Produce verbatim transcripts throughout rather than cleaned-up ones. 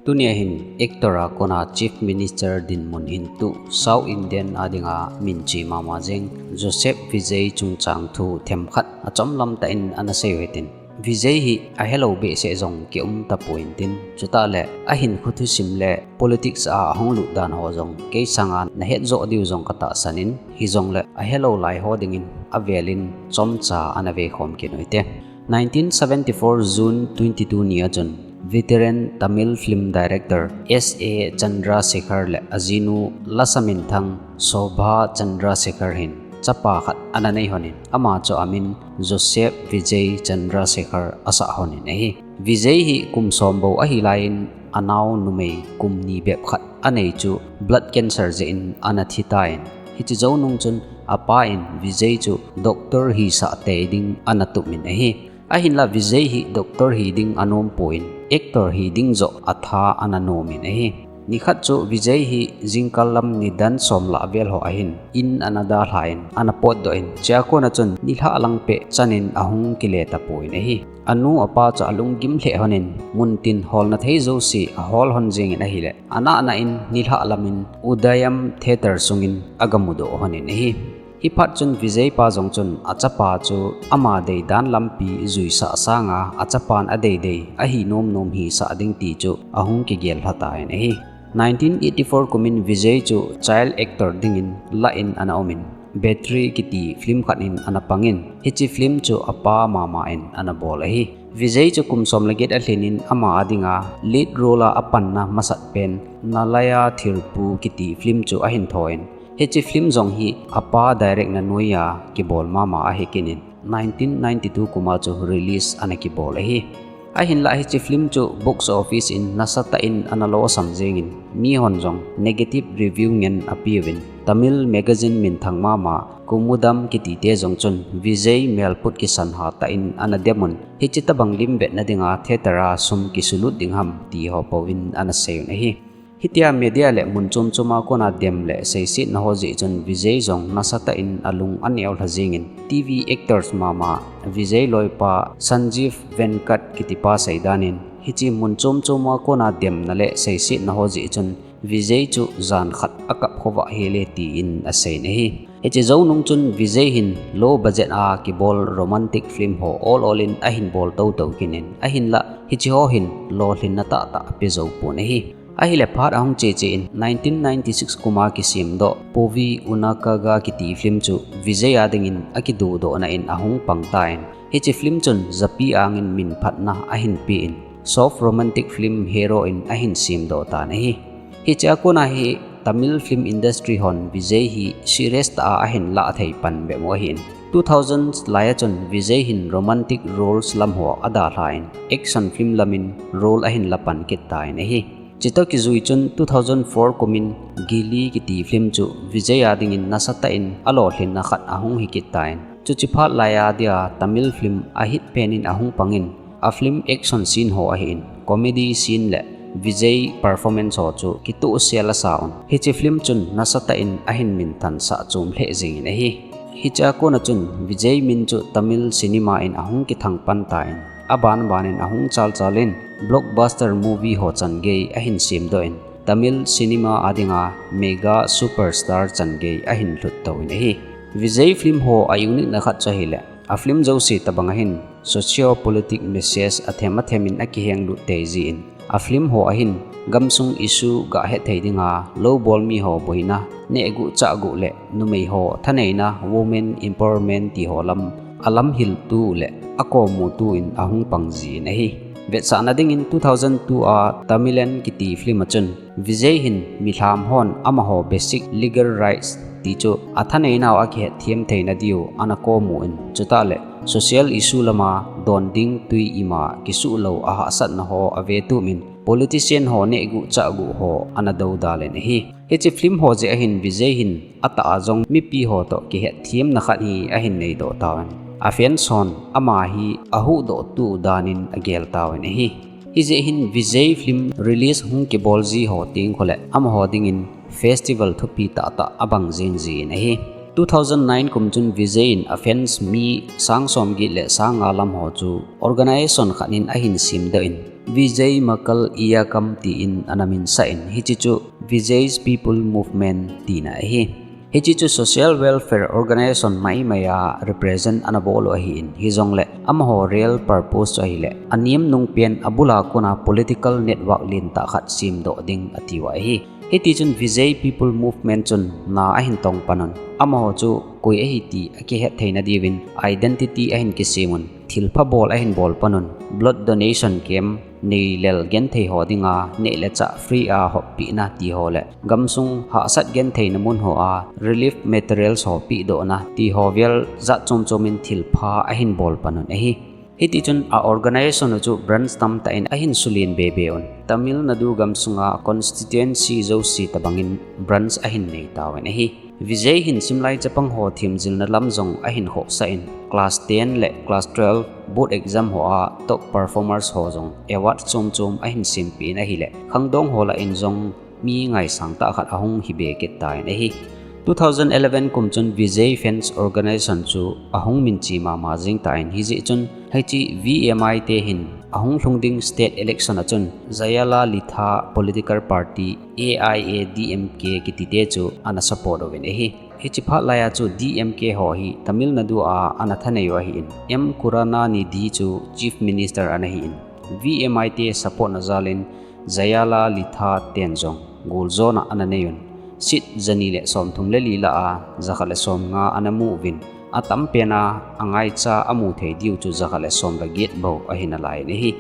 Tunia hin actor a kona Chief Minister dinmun hin tu South Indian a dinga minche mama jeng Joseph Vijay chungchang thu themkhat achomlam tah in ana sei u hitin. Vijay hi ahelou behseh jong kium tapoi intin, chutah le ahinkho thusim le politics a ahung lut dan ho jong kei sanga nahet joh diu jong katahsan in, hijongle ahelou lai ho dingin avelin chomcha ana veikhom kit u hite. Nineteen seventy-four June twenty-two ni a chun veteran Tamil film director S A Chandrasekhar le ajinu lasa minthang Shobha Chandrasekhar hin chapa khat ana nei lhonin, ama chu amin Joseph Vijay Chandrasekhar asah lhonin ahi. Vijay hi kum som bou ahi laiyin anao numei kum ni bep khat anei chu blood cancer jeh in ana thi tan, hiche jou nung chun apa in Vijay chu doctor hisah tei ding ana tup in ahi. Ahinla Vijay hi doctor hi ding anom pon, actor hi ding joh atha ana nom in ahi. Nikhat chu Vijay hi jingkal lam nidan som lah vel ho ahin in ana dalhan ana potdoh in, chua kona chun nilhah lang peh chanin ahung kile tapon ahi. Anu apa chu alunggim lheh lhonin muntin holna thei jouse ahol lhon jengin ahile, anahna in nilhah lamin Udayam Theatre sungin agamudoh lhonin ahi. Hiphat chun Vijay pa jong chun achapa chu ama deidan lampi juisah sanga achapan adeidei ahi nomnom hisah ding ti chu ahung kigel lha tan ahi. Nineteen eighty-four kumin Vijay chu child actor dingin lah in ana umin, Bhetri kiti film khat in ana pangin, hiche film chu apa mama in ana bol ahi. Vijay chu kum som le get alhinin ama a dinga lead role a apanna masat pen Nalaya Thirpu kiti film chu ahin thon, hiche film jong hi apa direct na noiya kibol mama ahi kit in, nineteen ninety-two kuma chu release ana kibol ahi. Ahinla hiche film chu box office in nasatah in ana losam jengin, mihon jong negative review ngen apeuvin, Tamil magazine minthang mama Kumudam kitite jong chun Vijay melput kisanha tah in ana demun, hiche tabang limbetna dinga theatre a sum kisulut ding ham ti ho pouvin ana seiyun ahi. Hitia media le mun chom choma kona dem le seisetna ho jeh chun Vijay jong nasatah in alung aneo lha jengin, T V actors mama Vijay loipa Sanjeev Venkat kitipa seidan in, hiche mun chom choma kona demna le seisetna ho jeh chun Vijay chu jan khat akap khovah hel e tin aseiyin ahi. Hiche jou nung chun Vijay hin low budget a kibol romantic film ho ol ol in ahin bol toto kit in, ahinla hiche ho hin lolhinna tahtah ape jou pon ahi. Ahile phat ahung cheche in nineteen ninety-six kuma kisemdoh Puvvi Unnakagha kiti film chu Vijay a dingin akiduhdohna in ahung pang tan, hiche film chun japi angin minphatna ahin pen, soft romantic film hero in ahin semdoh tan ahi. Hichea kona hi Tamil film industry hon Vijay hi serious tah a ahin lah thei pan bep u ahin, two thousands lai a chun Vijay hin romantic roles lam ho adalhan, action film lamin role ahin la pan kit tan ahi. Chutoh kijui chun two thousand four kumin Ghilli kiti film chu Vijay a dingin nasatah in alolhinna khat ahung hi kit tan, chuche phat laiya dia Tamil film ahit pen in ahung pangin, a film action scene ho ahin, comedy scene le Vijay performance ho chu kitohsel asauvin, hiche film chun nasatah in ahin minthansah chom lheh jengin ahi. Hichea kona chun Vijay min chu Tamil cinema in ahung kithang pan tan, aban ban in ahung chalchal in blockbuster movie ho changei ahin semdoh in, Tamil cinema a dinga mega superstar changei ahin lhut touvin ahi. Vijay film ho a uniquena khat chu ahile, a film jouse tabang ahin socio-politic message athem athem in akihenglut tei jin, a film ho ahin gamsung issue gah hethei dinga loubol mi ho boina, nehguh chahguh le numei ho thaneina, women empowerment ti ho lam alamhiltu le akomutu in ahung pang jin ahi. Vetsahna dingin two thousand two a Tamilan kiti film a chun Vijay hin milham hon amaho basic legal rights ti chu athaneinau akihetthem theina diu ana komun, chutah le social issue lama don ding tui ima kisuhlou ahahsatna ho avetumin, politician ho nehguh chahguh ho ana doudal in ahi. Hiche film ho jeh ahin Vijay hin atah a jong mipi ho toh kihetthemna khat hi ahin neidoh tauvin, a fans hon ama hi ahuhdohtu danin agel tauvin ahi. Hijeh hin Vijay film release hung kibol ji ho teng khole amaho dingin festival thupi tahtah abang jeng jin ahi. Two thousand nine kum chun Vijay in a fans mi sang somget le sang nga lam ho chu organization khat in ahin semdoh in, Vijay Makkal Iyakam tiin ana minsah in, hiche chu Vijay's People Movement tina ahi. Hiche chu social welfare organization maimai a represent ana bol u ahin, hijongle amaho real purpose chu ahile, aniam nung pen abula kona political network lentah khat semdoh ding atiuva ahi. Hitichun Vijay People Movement chun na ahin tong panun, amaho chu koi ahi ti akihet theina diuvin identity ahin kisemun, thilpha bol ahin bol panun, blood donation camp, neilel genthei ho dinga neh le chah free a hoppina tiho le gamsung hahsat gentheina mun hoa relief materials ho pehdohna tiho vel jat chom chomin thilpha ahin bol panun ahi. Hitichun a organization u chu branch tamtah in ahin sulen bebe un, Tamil Nadu gamsunga constituency jouse tobangin branch ahin neitauvin ahi. Vijay hin simlai chapang ho themjilna lam jong ahin khohsah in, class ten le class twelve board exam hoa top performers ho jong award chom chom ahin sempeh in ahile, khangdong ho lah in jong mi ngaisang tah khat ahung hibe kit tan ahi. Two thousand eleven kum chun Vijay Fans Organization chu ahung minche mama jeng tan, hijeh chun hiche V M I te hin ahung lhung ding state election a chun Jayalalitha political party A I A D M K kitite chu ana support uvin ahi. Hiche phat laiya chu D M K ho hi Tamil Nadu a ana thanei u ahin, M Karunanidhi chu Chief Minister ana hin, V M I te support na jalin Jayalalitha ten jong goljona ana neiyun, seat jani le somthum le li lah a jakhat le somnga ana muvin, atampena angaicha amu thei diu chu jakhat le som le get bou ahi nalai in ahi.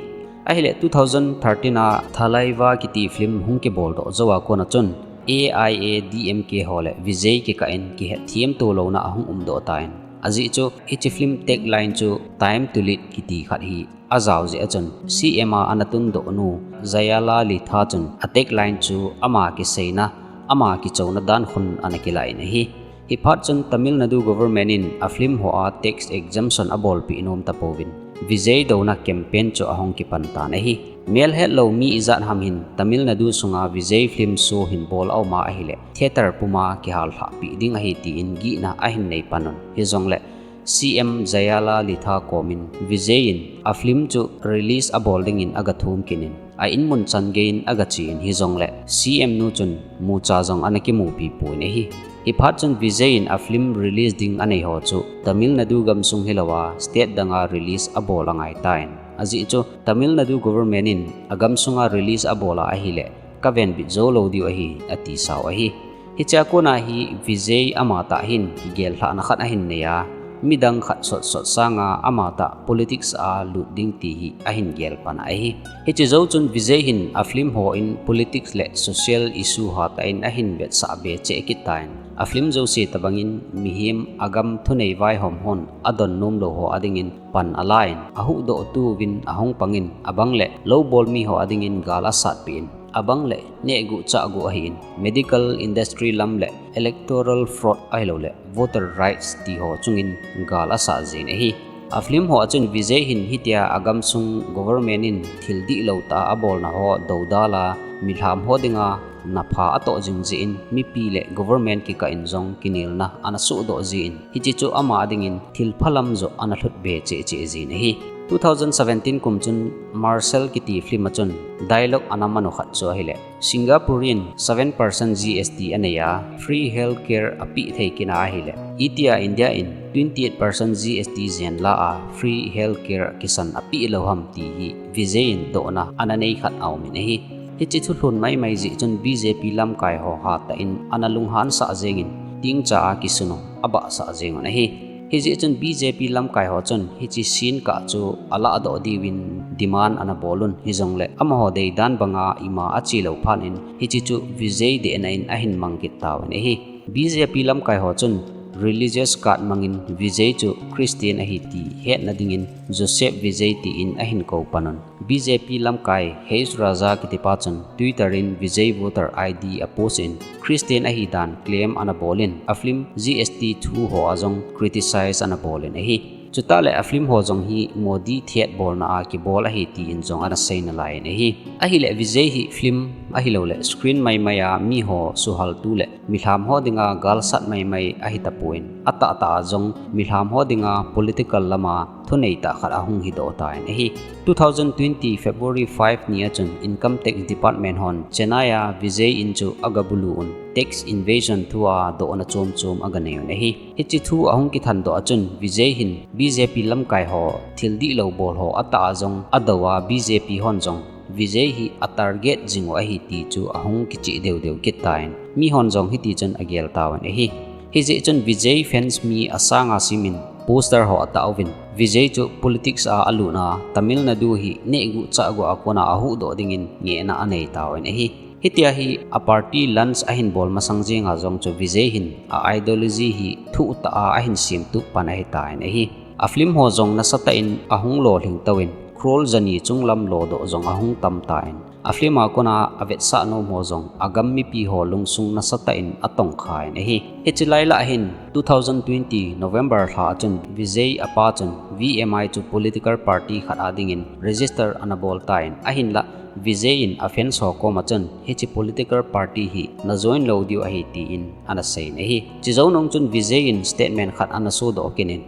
Ahile two thousand thirteen a Thalaiva kiti film hung kiboldoh jouva kona chun A I A D M K ho le Vijay kikah in kihetthem toulouna ahung umdoh tan, ajeh chu hiche film tagline chu Time to Lead kiti khat hi ajao jeh a chun C M a ana tundoh nu Jayalalitha chun a tagline chu ama kiseina, ama kichouna dan khun ana kilah in ahi. Hiphat chun Tamil Nadu government in a film hoa tax exemption abolpeh nom tapouvin, Vijay douna campaign chu ahung kipan tan ahi. Melhetlou mi ijat ham hin Tamil Nadu sunga Vijay film show hin bol auma ahile, theatre puma kihallhahpeh ding ahi tiin gihna ahin nei panun, hijongle C M Jayalalitha komin Vijay in a film chu release abol dingin agathum kit in, a inmun chan geiyin agachen, hijongle C M nu chun mucha jong ana kimupi pon ahi. Hiphat chun Vijay in a film release ding anei ho chu Tamil Nadu gamsung hilouva state danga release abol angai tan, ajeh chu Tamil Nadu government in agamsunga release abol a ahile, kavenbit joulou diu ahi, ati sau ahi. Hichea kona hi Vijay amatah hin kigellhahna khat ahin neiya, midang khat sotsot sanga amatah politics a lut ding ti hi ahin gel pan ahi. Hiche jou chun Vijay hin a film hon politics le social issue hatah in ahin vetsah be cheh kit tan, a film jouse tobangin mihem agam thunei vaihom hon adon nomlou ho adingin pan alan, ahuhdoh tuvin ahung pangin, abang le loubol mi ho adingin gal asatpeh in, abang le nehguh chahguh ahin, medical industry lam le electoral fraud ahiloule voter rights tiho chungin gal asat jin ahi. A film hoa chun Vijay hin hitia agamsung government in thil dihlou tah a abolna ho doudal a, milham ho dinga napha atoh jing jeh in, mipi le government kikah in jong kinelna ana sohdoh jin, hiche chu ama adingin thilpha lam joh ana lhut be cheh cheh jin ahi. Two thousand seventeen kum chun Marshall kiti film a chun dialogue ana manu khat chu ahile, Singapore in seven percent G S T aneiya, free healthcare apeh thei kit a ahile, itia India in twenty eight percent G S T jen la a free healthcare kisan apeh lou ham ti hi Vijay in dohna ana nei khat aumin ahi. Hiche thulhun maimai jeh chun B J P lamkai ho hatah in ana lunghansah jengin, tingcha a kisun u abahsah jengun ahi. Hijeh chun B J P lamkai ho chun hiche scene kah chu alahdoh diuvin demand ana bolun, hijongle amaho deidan banga ima achelou phat in hiche chu Vijay dehna in ahin mang kit tauvin ahi. B J P lamkai ho chun religious card mangin Vijay chu Christian ahi ti hetna dingin Joseph Vijay tiin ahin kou panun, B J P lamkai H Raja kitipa chun Twitter in Vijay voter I D apost in, Christian ahidan claim ana bolin, a film G S T thu hoa jong criticize ana bolin ahi. Chutah le a film ho jong hi Modi thet bolna a kibol ahi tin jong ana sei nalaiyin ahi. Ahile Vijay hi film ahilouleh screen maimai a miho suhal tu le milham ho dinga galsat maimai ahitapon, atahtah a jong milham ho dinga political lama thunei tah khat ahung hidoh tan ahi. Two thousand twenty February five ni a chun Income Tax Department hon Chennai a Vijay in chu agabulu un, tax evasion thu a dohna chomchom aganei un ahi. Hiche thu ahung kithandoh a chun Vijay hin B J P lamkai ho thil dihlou bol ho atah a jong adou a, B J P hon jong Vijay hi a target jing u ahi ti chu ahung kicheh deudeu kit tan, mihon jong hiti chun agel tauvin ahi. Hijeh chun Vijay fans mi asanga simin poster ho atah uvin, Vijay chu politics a alutna, Tamil Nadu hi nehguh chahguh a kona ahuhdoh dingin ngehna anei tauvin ahi. Hitia hi a party launch ahin bol masang jenga jong chu Vijay hin a ideology hi thuhtah a ahin semtup pan ahitan ahi. A film ho jong nasatah in ahung lolhing touvin, crore jani chunglam lodoh jong ahung tam tan, a film a kona avetsah nom ho jong agam mipi ho lungsung nasatah in atongkhan ahi. Hiche lailah hin two thousand twenty November lha a chun Vijay apa chun V M I chu political party khat a dingin register anabol tan, ahinlah Vijay in a fans ho koma chun hiche political party hi najoin lou diu ahi tin anaseiyin ahi. Chujounung chun Vijay in statement khat anasodoh kit in,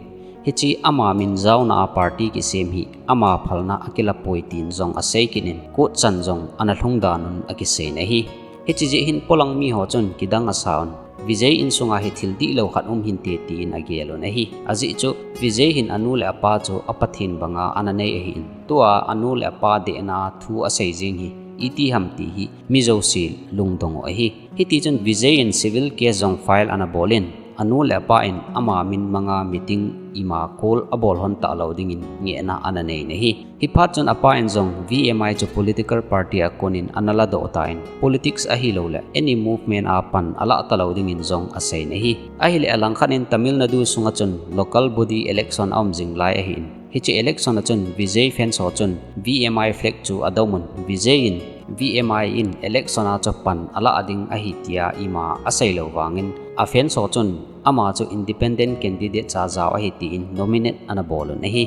hiche ama min jaona a party kisem hi ama phalna akilapoi tin jong asei kit in, court chan jong analhung dan un akiseiyin ahi. Hiche jeh hin polang miho chun kidang asaun, Vijay insunga hi thil dihlou khat um hinte tin agel un ahi. Ajeh chu Vijay hin anu le apa chu a Pathen banga ananei ahin, tua anu le apa dehna thu asei jeng hi iti ham ti hi mi jouse lungdong u ahi. Hitichun Vijay in civil case jong file anabol in, anu le apa in ama min manga meeting ima call abol lhon talou dingin ngehna ananei in ahi. Hiphat chun apa in jong V M I chu political party a konin analadoh tan, politics ahilouleh any movement a pan alah talou dingin jong aseiyin ahi. Ahileh alangkhat in Tamil Nadu sunga chun local body election aum jing lai ahin, hiche election a chun Vijay fans ho chun V M I flag chu adomun, Vijay in V M I in election a chu pan alah ding ahi tia ima aseilou vangin, a fans ho chun ama chu independent candidate cha jao ahi tin nominate anabol un ahi.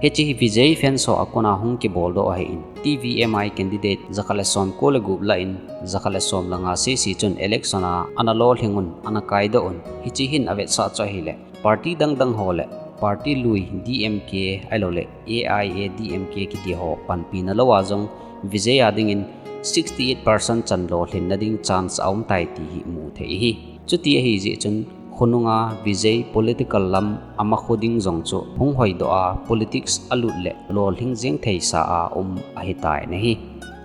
Hiche hi Vijay fans ho a kona hung kiboldoh ahin, T V M I candidate jakhat le somko le gup lah in jakhat le som le nga sese chun election a analolhing un, anakaidoh un. Hiche hin avetsah chu ahileh party dangdang ho le party lui D M K ahilouleh A I A D M K kiti ho panpina lou a jong Vijay a dingin sixty eight percent chan lolhinna ding chance aumtai ti hi muthei ahi. Chuti ahijeh chun khonunga Vijay political lam amakho ding jong chu hung hoidoh a politics alut leh lolhing jeng theisa a um ahitan ahi.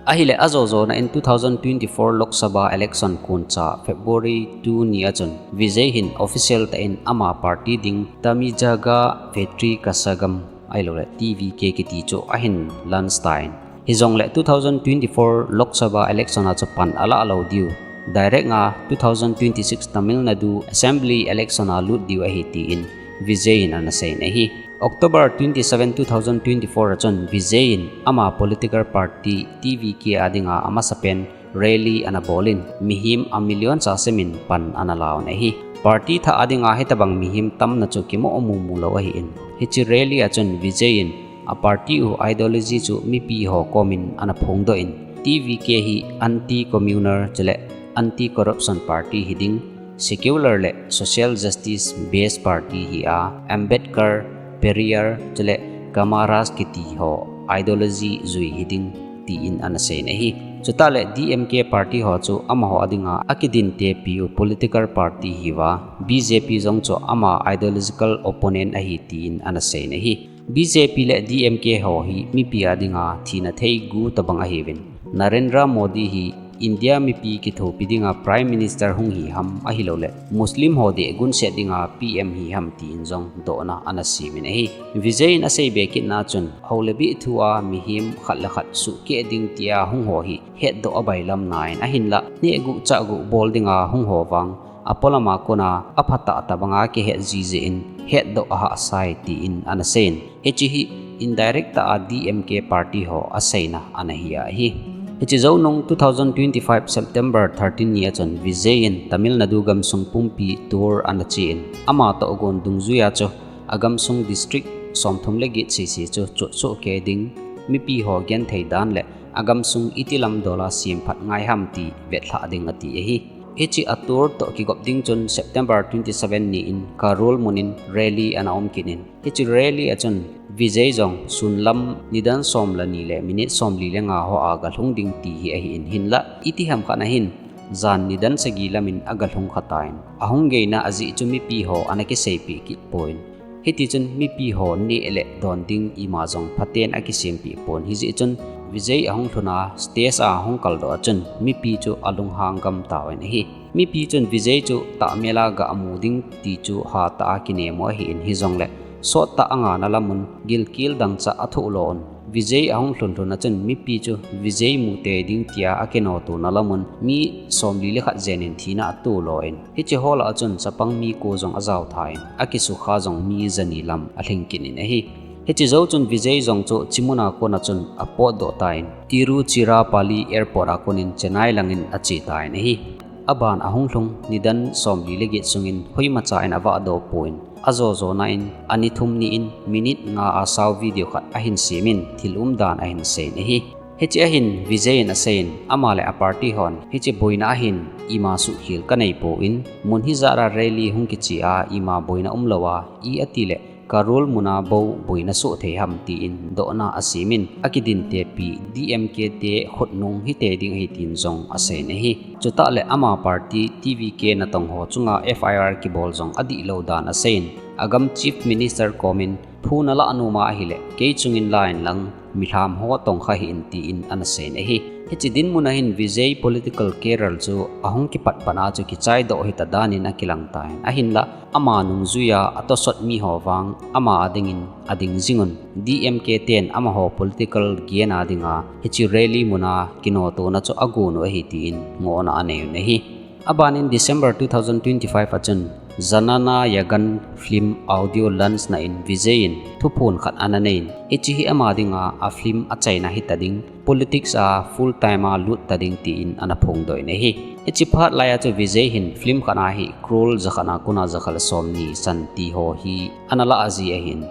Ahileh ajojona in two thousand twenty-four Lok Sabha election koncha February two ni a chun Vijay hin official tah in ama party ding Tamijaga Vetri Kasagam ahilouleh T V K kiti chu ahin launch tan. Hijongleh two thousand twenty-four Lok Sabha election a chu pan alah lou diu, direct a two thousand twenty-six Tamil Nadu Assembly election a lut diu ahi tin Vijay in anaseiyin ahi. October twenty-seven, two thousand twenty-four a chun Vijay in ama political party T V K a dinga amasapen rally anabolin, mihem a million cha semin pan analauvin ahi. Party thah a dinga hitobang mihem tamna chu kimoh mumu lou ahin, hiche rally a chun Vijay in a party u ideology chu mipi ho komin anaphongdoh in, T V K hi anti-communal chuleh anti-corruption party hiding, secular le social justice based party hi a, Ambedkar, Periyar chuleh Kamaraj kiti ho ideology jui hiding tin anaseiyin ahi. Chutah leh D M K party ho chu amaho a dinga akidintepi u political party hiuva, B J P jong chu ama ideological opponent ahi tin anaseiyin ahi. B J P le D M K ho hi mipi a dinga thina thei gu tobang ahiuvin, Narendra Modi hi India mipi kithopi dinga Prime Minister hung hi ham ahilouleh Muslim ho deh gunset dinga P M hi ham tin jong dohna anasem in ahi. Vijay in aseibe kitna chun, hou le bih thu a mihem khat le khat suhkeh ding tia hung ho hi hetdoh abailam nan ahinlah, nehguh chahguh bol dinga hung ho vang apolam a kona aphatah tah banga kihet jiji in hetdoh ahahsai tin anaseiyin. Hiche hi indirect tah a D M K party ho aseina anahi ahi. Hiche jounung two thousand twenty-five September thirteen ni a chun Vijay in Tamil Nadu gamsung pumpi tour anachen, ama tohgon dungjuia chu agamsung district somthum le get sese chu chotsoh kei ding, mipi ho genthei dan le agamsung iti lam dola semphat ngai ham ti vetlhah ding ati ahi. Hiche a tour toh kigop ding chun September twenty seven ni in Karol mun in rally ana um kit in, hiche rally a chun Vijay jong sun lam nidan som le ni le minute somli le nga ho a galhung ding ti hi ahi in, hinlah iti ham khat na hin jan nidan sagi lam in agalhung kha tan, ahung geina ajeh chu mipi ho ana kiseipeh kit pon. Hiti chun mipi ho neh le don ding ima jong phaten akisempeh pon. Hijeh chun Vijay ahung lhun a stage a ahung kaldoh a chun mipi chu alunghang gam tauvin ahi. Mipi chun Vijay chu tahmel a ga mu ding ti chu hatah a kinem u ahi in, hijongle sottah a ngana lam un gilkel dangchah athoh lo un, Vijay ahung lhun lhun a chun mipi chu Vijay mu tei ding tia akinoto na lam un mi somli le khat jen in thina ato lo in, hiche ho lah a chun chapang mi ko jong ajao tha in, akisukha jong mi jani lam alhing kit in ahi. Hiche jou chun Vijay jong chu hiche mun a kon a chun apotdoh tan, Tiruchirappalli Airport a kon in Chennai lang in ache tan ahi. Aban ahung lhung nidan somli le get sung in hoimacha in avahdoh pon, ajo jona in ani thum ni in minute nga a sao video khat ahin sem in thil umdan ahin sei in ahi. Hiche a hin Vijay in asei in, ama le a party hon hiche boina a hin ima suhkhel kanei pon, mun hijat a rally hung kiche a ima boina umlou a, i ati le Karol mun a bou boina soh thei ham ti in dohna asem in, akidin tepi D M K te khutnung hitei ding ahi tin jong asei in ahi. Chutah le ama party T V K natong ho chunga F I R kibol jong adihlou dan asei in, agam Chief Minister kom in phu nalah nom a ahile kei chung in la in lang, milham ho tongkha hih in ti in ana sei in ahi. Hiche dinmun a hin Vijay political career chu ahung kipat pat a chu kichaidoh hita dan in akilang tan, ahinlah ama nungjui a atosot mi ho vang ama a ding in ading jing un, D M K ten amaho political gen a ding a hiche rally mun a kinotona chu agon u ahi ti in ngohna anei un ahi. Aban in December two thousand twenty-five a chun Jananayagan film audio launch na in Vijay in thuphon khat ana nei in, hiche hi ama ding a a film achaina hita ding, politics a full time a lut ta ding ti in ana phongdoh in ahi. Hiche phat lai a chu Vijay hin film khat a hi crore jakhat a kon a jakhat le somni chan ti ho hi ana la a ji ahi in,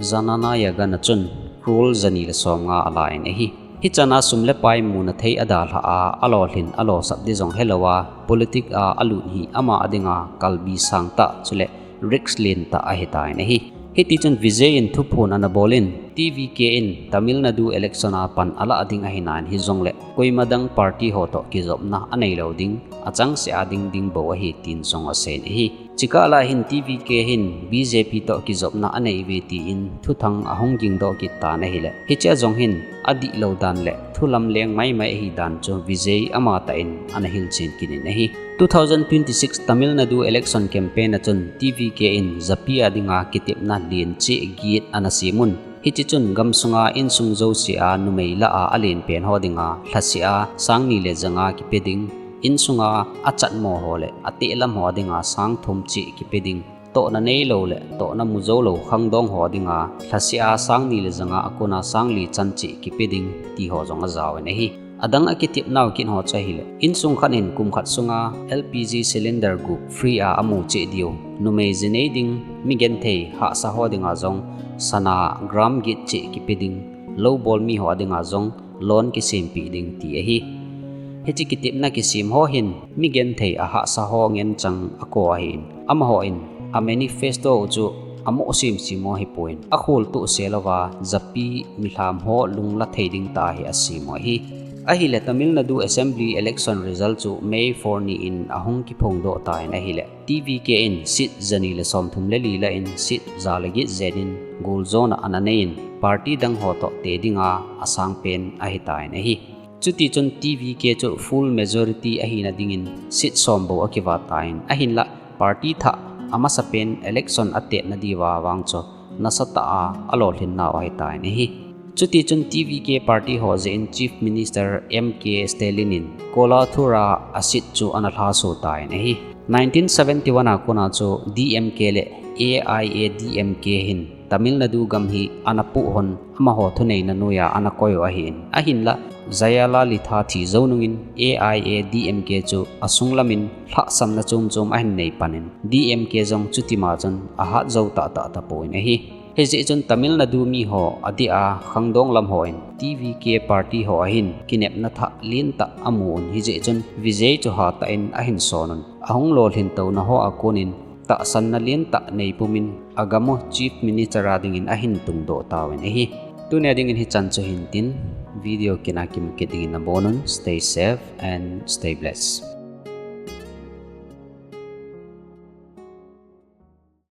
Jananayagan a chun crore jani le somnga ala in ahi. Hichan a sum le pai muna thei adalhah a, alolhin alosap ding jong helou a, politics a alut hi ama a ding a kalbi sangtah chule risk lentah ahitan ahi. Hiti chun Vijay in thuphon ana bol in, T V K in Tamil Nadu election a pan alah ding ahi nan, hijongle koima dang party ho toh kijopna anei lou ding, achangseh a ding ding bou ahi tin jong asei in ahi. Chukah lai hin T V K hin B J P toh kijopna anei uve ti in thuthang ahung gingdoh kit tan ahile, hiche a jong hin adihlou dan le thu lamleng maimai ahi dan chu Vijay amatah in ana hilchen kit in ahi. Two thousand twenty-six Tamil Nadu election campaign a chun T V K in japi a ding a kitepna len cheh get ana sem un, hiche chun gamsung a insung jouse a numei lah a alen pen ho ding a lhaseh a sang ni le ja nga kipe ding, insung a achatmo ho le atehlam ho ding a sang thum cheh kipe ding, tohna neilou le tohna mu joulou khangdong ho ding a lhaseh a sang ni le ja nga a kon a sang li chan cheh kipe ding ti ho jong ajao in ahi. Adang a kitepnau kit ho chu ahile, insung khat in kum khat sung a L P G cylinder gup free a amu cheh diu, numei jinei ding, mi genthei hahsa ho ding a jong sana gram get cheh kipe ding, lou bol mi ho a ding a jong loan kisempeh ding ti ahi. Hiche kitepna kisem ho hin mi genthei ahahsa ho ngen chang ako ahi in, amaho in a manifesto u chu amoh semsem u ahipon, akhol tohse louva japi milham ho lungla thei ding tah a hi asem u ahi. Ahile Tamil Nadu Assembly election result chu May four ni in ahung kiphongdoh tan ahile, T V K in seat jani le somthum le li lah in seat ja le get jen in goljona ana nei in, party dang ho toh te ding a asang pen ahitan ahi. Chuti chun T V K chu full majority ahina ding in seat som bou akivah tan, ahinlah party thah amasapen election atetna diuva vang chu nasatah a alolhin nau ahitan ahi. Chuti chun T V K party ho jeh in Chief Minister M K Stalin in Kolathur a seat chu ana lhaso tan ahi. Nineteen seventy-one a kon a chu D M K le A I A D M K hin Tamil Nadu gam hi ana puh hon amaho thuneina noiya ana koi u ahi in, ahinlah Jayalalitha thi jou nung in A I A D M K chu asunglam in lhahsamna chom chom ahin nei pan in, D M K jong chutima chun ahat jou tahtah tapon ahi. Hijeh chun Tamil Nadu mi ho adeh a khangdong lam hon T V K party ho ahin kinepna thah lentah amun, hijeh chun Vijay chu hatah in ahin sonun, ahung lolhin touna ho a konin tahsanna lentah neipumin agamu Chief Minister a dingin ahin tungdoh tauvin ahi. Tunia dingin hichan chu hintin, video kit a kimu kit dingin nabonun, stay safe and stay blessed.